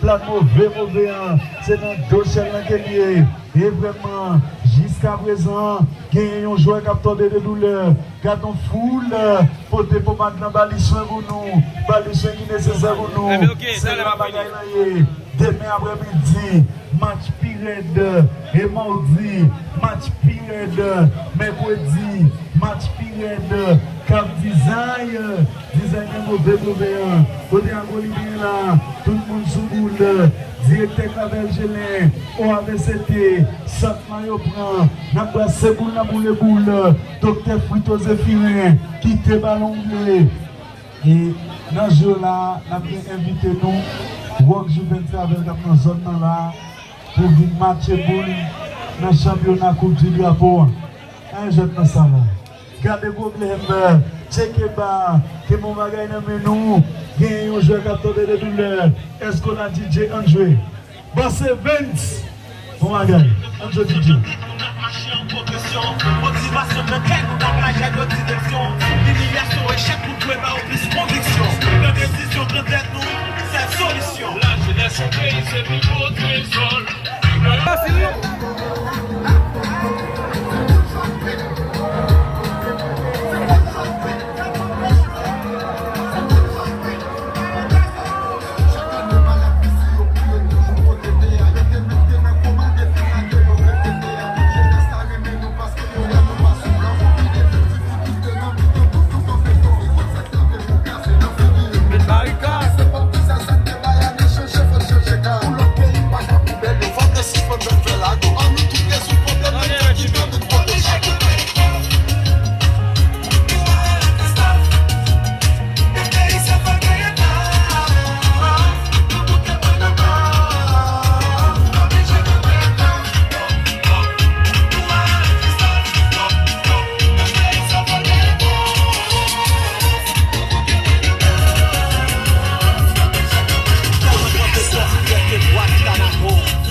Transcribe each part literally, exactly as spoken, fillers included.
Plat move move an, se nan do syèl lan ke l ye. E vrèman, jiskaprezan, genyen yon jwè k ap tòde de doulè. Gad yon foul pote pomad lan ba li swen pou nou, ba li swen ki nesesè pou nou. Se la bagay lan ye. Demen aprèmidi, match pi rèd. E mawdi, match pi rèd. Mèkredi, match pi rèd. Cap Design, Design nan move move an. Kote Agolibyen la, tout moun sou boul. Direktè Clavel Gelin, O A V C T, sant lan yo pran. N ap brase boul nan boule boul. Doktè Frito Zephirin, kite balon vle. E nan jou la, n ap gen envite nou, Rock Juven Travel k ap nan zòn nan la, pou vin matche boul nan chanpyona Koup di Drapo an. An jwèt nan sa la. Gade pwoblèm, tcheke ba, ke bon bagay nan men nou, genyen yon jwè k ap tòde de doulè, Escola D J an jwe. Bon, se Vince. Bon bagay. Ann jwe D J. Motivasyon nan kè nou, nan rajè de direksyon. Imilyasyon, echèk, nou dwe ba yo plis konviksyon. Pran desizyon, pran tèt nou, sèl solisyon. Lajenès yon peyi se pi gwo trezò.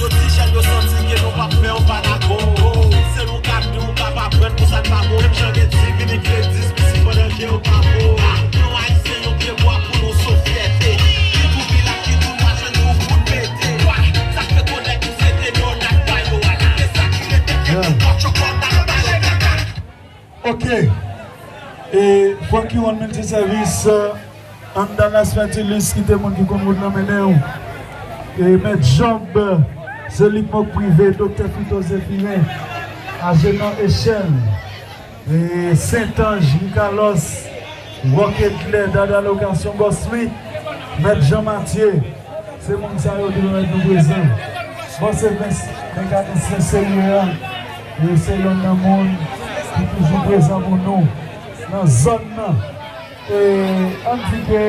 Yo di jèn yo santi ke nou p ap fè yon pa dakò. Se nou k ap di w p ap aprann pou sa k pa bon. Menm jan gen di vini k fè dis pisi pandan ke yo pa bon. Nou Ayisyen yon pye bwa pou nou sof fyète. Ki tou pi la, ki tou nwa, jwenn nou pou n mete. Sa k fè konnen nou se te nou n ap ba yo ala. E sa ki rete fè nou kòchokò n ap ba yo kaka. Ok. E Francky One Multiservice, euh, anndan Las Fertilus, kite moun ki konn wout lan mennen w. E Mèt Job, se li k mòk prive, Doktè Frito Zephirin, Ajenan Echèl, e Sentanj, Ricalos, Rock Edler, Dada Lokasyon, Bòs Louis, Mèt Jan Matye. Se moun sa yo ki dwe mèt nou prezan. Bon, se Vens, mekanisyen serye a. E se yonn nan moun ki toujou prezan pou nou nan zòn nan. E ann di ke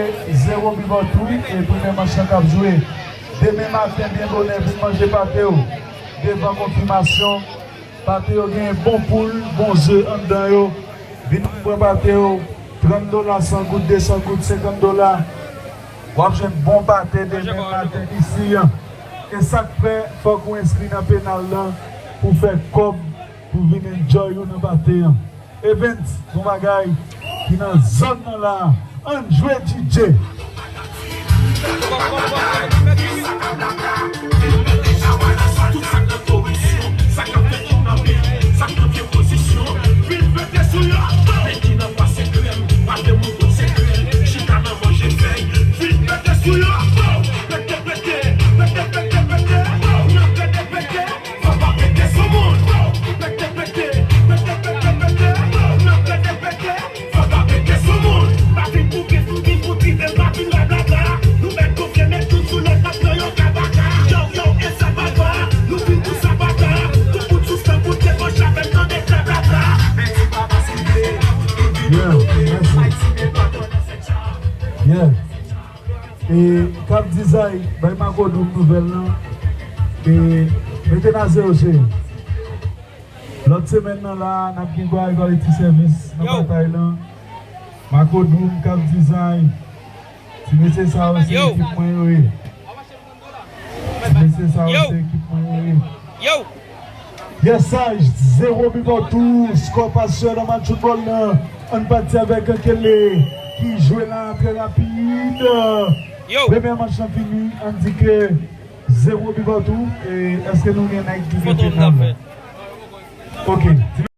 Zero Bivòtou e premye match lan k ap jwe demen maten byen bonè, vin manje pate w devan konfimasyon. Pate yo genyen bon poul, bon ze anndan yo. Vin pran pate yo, trant dola, san goud, de san goud, senkant dola. W ap jwenn bon pate demen maten isi an. E sa k fè, fòk ou enskri nan penal lan pou fè kòb, pou vin enjoy ou nan pate an. Evens, bon bagay, ki nan zòn nan la. Ann jwe D J. Tout sa k nan koripsyon, sa k ap fè kidnapin, sa k nan vye pozisyon, vin pete sou yo. Nèg ki nan pase krèm, pa demontre sekrè, chita nan manje fèy, vin pete sou yo. Pete, pete, pete, pete, pete, pete, n ap pete, pete. Fò pa pete sou moun. Pete, pete, pete, pete, pete. N ap pete, pete. Fò pa pete sou moun. Pa vin pou bif, vin pou tripe, pa vin bay blabla. Nou mèt konfye, met tout sou lòt, n ap pran yo kabaka. Yo, yo, e sa baba. Nou vin pou sa baka. Tout moun sou stan, koute gòch la, fè m tande blabla. Men di pa vin sible. Nou vin bloke. Ayiti, men pa konnen se sa. Yeah. E Cap Design, bay Marco Doum nouvèl lan. E mete nan zewo, cheri. Lòt semèn nan la, n ap gen Guy Quality Service nan batay lan. Marco Doum, Cap Design. Ti mesye sa yo se ekip mwen yo ye. Ti mesye sa yo se ekip mwen yo ye. Yes I, Zero Bivòtou, skò pa sè nan match foutbòl lan. Ann pati avèk Kele ki jwe la trè rapid. Premye match lan fini, ann di ke zewo bi partou. E èske nou gen nèg ki gen penal? Ok.